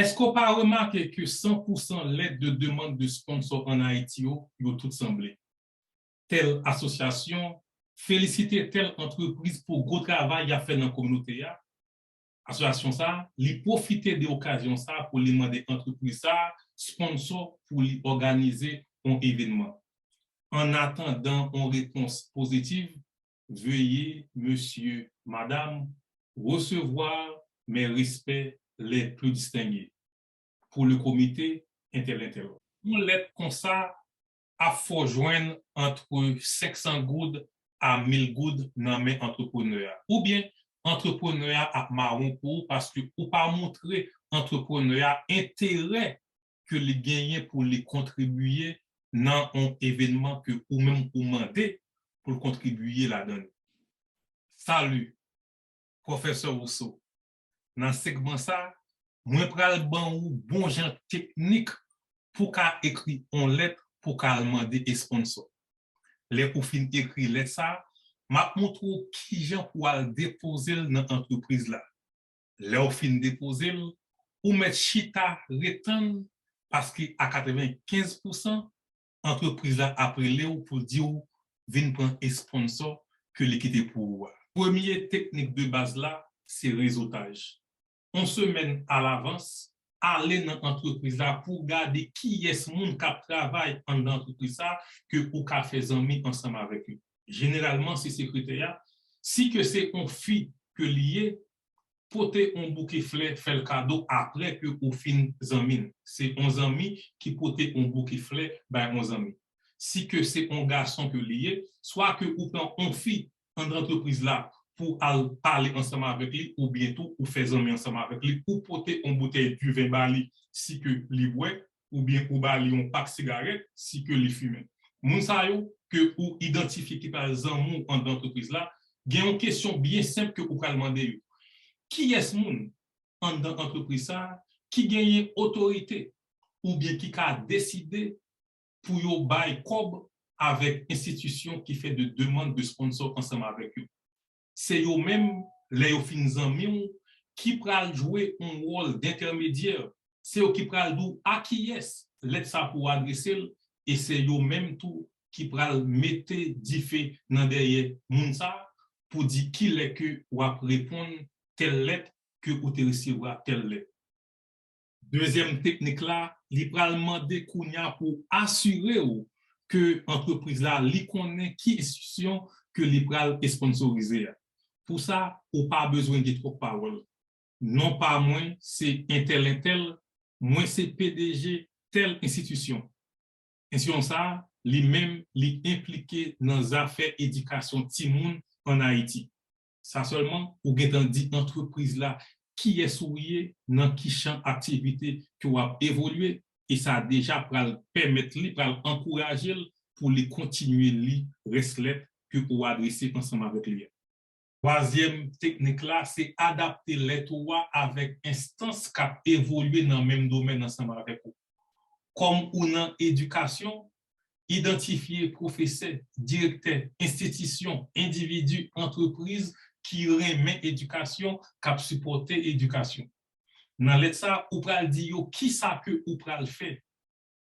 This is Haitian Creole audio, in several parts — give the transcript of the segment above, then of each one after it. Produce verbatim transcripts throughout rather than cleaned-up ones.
Èske w pa remake ke san pou san lèt de demann de sponsò ann Ayiti yo, yo tout sanble? Tèl asosyasyon felisite tèl antrepriz pou gwo travay y ap fè nan kominote a. Asosyasyon sa a, li pwofite de okazyon sa a pou li mande antrepriz sa a sponsò pou li òganize yon evènman. An atandan yon repons pozitiv, veuillez, monsieur, madame, recevoir mes respects les plus distingués. Pour le comité, entèl, entèl. Yon lèt konsa ap fè w jwenn antre senk san goud a mil goud nan men antreprenè a. Oubyen, antreprenè a ap mawon pou ou paske ou pa montre antreprenè a enterè ke li genyen pou li kontribiye nan yon evènman ke ou menm ou mande pou l kontribiye ladan li. Salut, Pwofesè Rousseau. Nan segman sa, mwen pral ban ou bon jan teknik pou ka ekri yon lèt pou ka al mande esponsò. Lè ou fin ekri lèt sa, m ap montre w kijan pou al depoze l nan antrepriz la. Lè w fin depoze l, ou mèt chita ret tann, paske a katrevenkenz pousan, antrepriz la ap rele w pou l di w vin pran esponsò ke li kite pou ou a. Premye teknik de baz la, se rezotaj. Yon semèn alavans, ale nan antrepriz la pou w gade kiyès moun k ap travay anndan antrepriz sa ke ou ka fè zanmi ansanm avèk yo. Jeneralman, se sekretè a. Si ke se yon fi ke li ye, pote yon bouke flè, fè l kado apre ke ou fin zanmi l. Se yon zanmi ki pote yon bouke flè bay yon zanmi. Si ke se yon gason ke li ye, swa ke ou pran yon fi anndan antrepriz la pou al pale ansanm avèk li, oubyen tou ou fè zanmi ansanm avèk li, ou pote yon boutèy diven ba li si ke li bwè, oubyen ou ba li yon pak sigarèt si ke li fimen. Moun sa yo ke ou idantifye ki pral zanmi w anndan antrepriz la, gen yon kesyon byen senp ke ou pral mande yo. Kiyès moun anndan antrepriz sa a ki genyen otorite oubyen ki ka deside pou yo bay kòb avèk enstitisyon ki fè de demann de sponsò ansanm avèk yo? Se yo menm, lè yo fin zanmi w, ki pral jwe yon wòl dentèmedyè. Se yo ki pral di w a kiyès lèt sa pou w adrese l, e se yo menm tou ki pral mete dife nan dèyè moun sa pou di kilè ke w ap reponn tèl lèt ke ou te resevwa tèl lè. Dezyèm teknik la, li pral mande kounye a pou asire w ke antrepriz la li konnen ki enstitisyon ke li pral esponsorize a. Pou sa, ou pa bezwen gen twòp pawòl. Non pa mwen se entèl entèl, mwen se P D G tèl enstitisyon. Enstitisyon sa a, li menm, li enplike nan zafè edikasyon timoun ann Ayiti. Sa sèlman, ou gentan di antrepriz la kiyès ou ye, nan ki chan aktivite ke w ap evolye, e sa deja pral pèmèt li, pral ankouraje l pou li kontinye li rès lèt ke ou adrese ansanm avèk li a. Twazyèm teknik la, se adapte lèt ou a avèk enstans k ap evolye nan menm domèn ansanm avèk ou. Kòm ou nan edikasyon, idantifye pwofesè, direktè, enstitisyon, endividi, antrepriz ki renmen edikasyon, k ap sipòte edikasyon. Nan lèt sa, ou pral di yo kisa ke ou pral fè,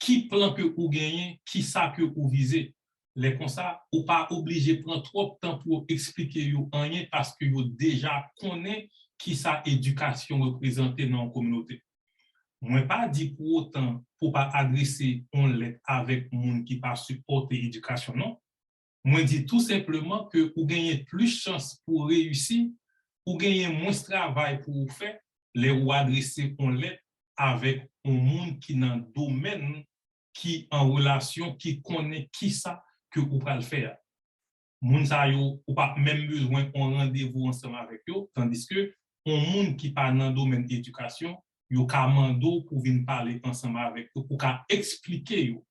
ki plan ke ou genyen, kisa ke ou vize. Lè konsa, ou pa oblije pran twòp tan pou w eksplike yo anyen paske yo deja konnen kisa edikasyon reprezante nan yon kominote. Mwen pa di pou otan pou w pa adrese yon lèt avèk moun ki pa sipòte edikasyon, non. Mwen di tou senpleman ke ou genyen plis chans pou reyisi, ou genyen mwens travay pou ou fè lè ou adrese yon lèt avèk yon moun ki nan domèn ki an relasyon, ki konnen kisa ke ou pral fè a. Moun sa yo, ou p ap menm bezwen yon randevou ansanm avèk yo, tandiske yon moun ki pa nan domèn edikasyon, yo ka mande w pou vin pale ansanm avèk yo, pou ka eksplike yo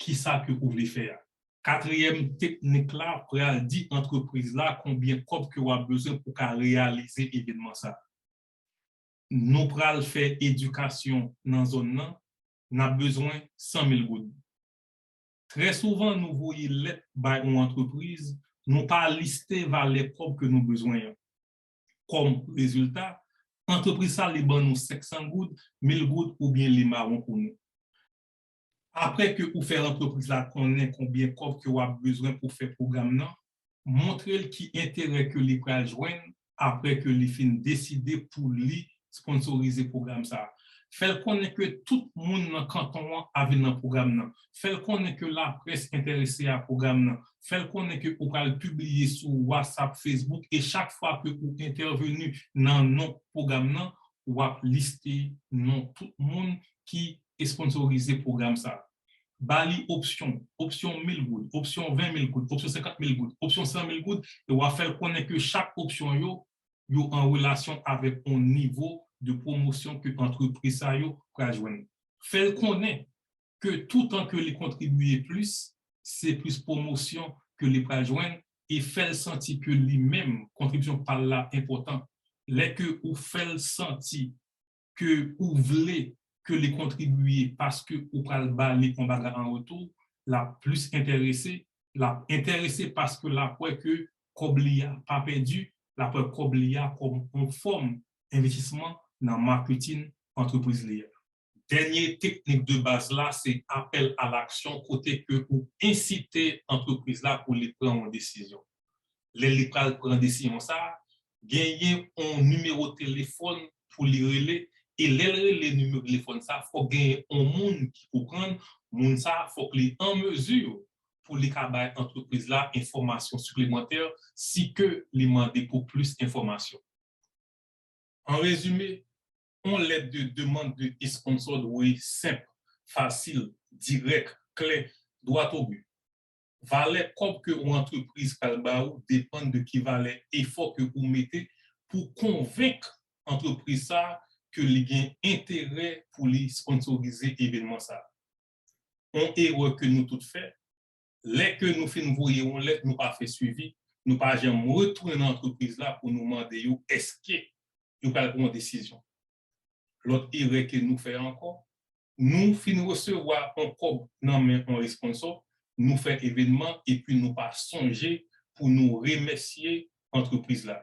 kisa ke ou vle fè a. Katriyèm teknik la pral di antrepriz la konbyen kòb ke w ap bezwen pou ka reyalize evènman sa. Nou pral fè edikasyon nan zòn nan, n ap bezwen san mil goud. Trè souvan, nou voye lèt bay yon antrepriz, nou pa liste valè kòb ke nou bezwen an. Kòm rezilta, Antrepriz sa li ban nou senk san goud, mil goud oubyen li mawon pou nou. Apre ke ou fè antrepriz la konnen konbyen kòb ke w ap bezwen pou fè pwogram nan, montre l ki enterè ke li pral jwenn apre ke li fin deside pou li sponsorize pwogram sa. Fè l konnen ke tout moun nan kanton an a vin nan pwogram nan. Fè l konnen ke laprès enterese a pwogram nan. Fè l konnen ke ou pral pibliye sou WhatsApp, Facebook, e chak fwa ke ou entèveni nan non pwogram nan, w ap liste non tout moun ki esponsorize pwogram sa. Ba li opsyon, opsyon mil goud, opsyon ven mil goud, opsyon senkant mil goud, opsyon san mil goud, e w a fè l konnen ke chak opsyon yo, yo an relasyon avèk yon nivo de pwomosyon ke antrepriz sa yo pral jwenn. Fè l konnen ke toutan ke li kontribye plis, se plis pwomosyon ke li pral jwenn, e fè l santi ke li menm, kontribisyon pa l la enpòtan. Lè ke ou fè l santi ke ou vle ke li kontribye paske ou pral ba li yon bagay an retou, l ap plis enterese, l ap enterese paske l ap wè ke kòb li a pa pèdi, l ap wè kòb li a kòm yon fòm envestisman nan maketin antrepriz li a. Dènye teknik de baz la, se apèl a laksyon, kote ke ou ensite antrepriz la pou li pran yon desizyon. Lè li pral pran desizyon sa, genyen yon nimewo telefòn pou li rele, e lè l rele nimewo telefòn sa, fòk genyen yon moun ki konprann, moun sa fòk li an mezi pou li ka bay antrepriz la enfòmasyon siplemantè si ke li mande pou plis enfòmasyon. An rezime, yon lèt de demann de esponsò dwe senp, fasil, dirèk, klè, dwat o bi. Valè kòb ke yon antrepriz pral ba ou depann de ki valè efò ke ou mete pou konvenk antrepriz sa ke li gen enterè pou li sponsorize evènman sa. Yon erè ke nou tout fè, lè ke nou fin voye yon lèt, nou pa fè swivi, nou pa janm retounen nan antrepriz la pou nou mande yo èske yo pral pran yon desizyon. Lòt erè ke nou fè ankò, nou fin resevwa yon kòb nan men yon esponsò, nou fè evènman epi nou pa sonje pou nou remèsye antrepriz la.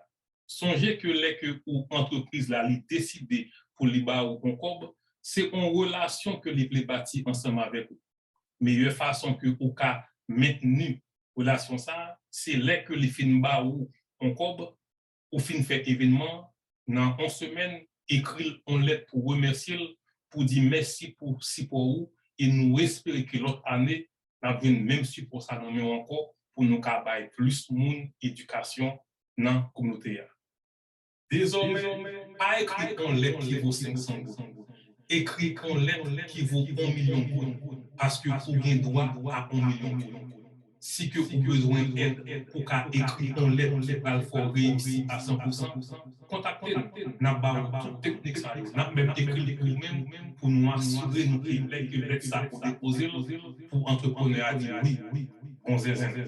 Sonje ke lè ke ou antrepriz la li deside pou li ba ou yon kòb, se yon relasyon ke li vle bati ansanm avèk ou. Meyè fason ke ou ka mentni relasyon sa, se lè ke li fin ba ou yon kòb, ou fin fè evènman, nan yon semèn, ekri l yon lèt pou remèsye l, pou di mèsi pou sipò ou, e nou espere ke lòt ane, n ap jwenn menm sipò sa nan men w ankò pou nou ka bay plis moun edikasyon nan kominote a. Dezòmè, pa ekri yon lèt ki vo senk san goud. Ekri yon lèt ki vo yon milyon goud, paske ou gen dwa a yon milyon goud. Si ke ou bezwen èd pou ka ekri yon lèt ki pral fè w reyisi a san pou san, kontakte n. N ap ba ou tout teknik sa yo. N ap menm ekri l pou ou menm pou nou asire nou ke lè ke lèt sa ou depoze l pou antreprenè a di wi, bon zenzen.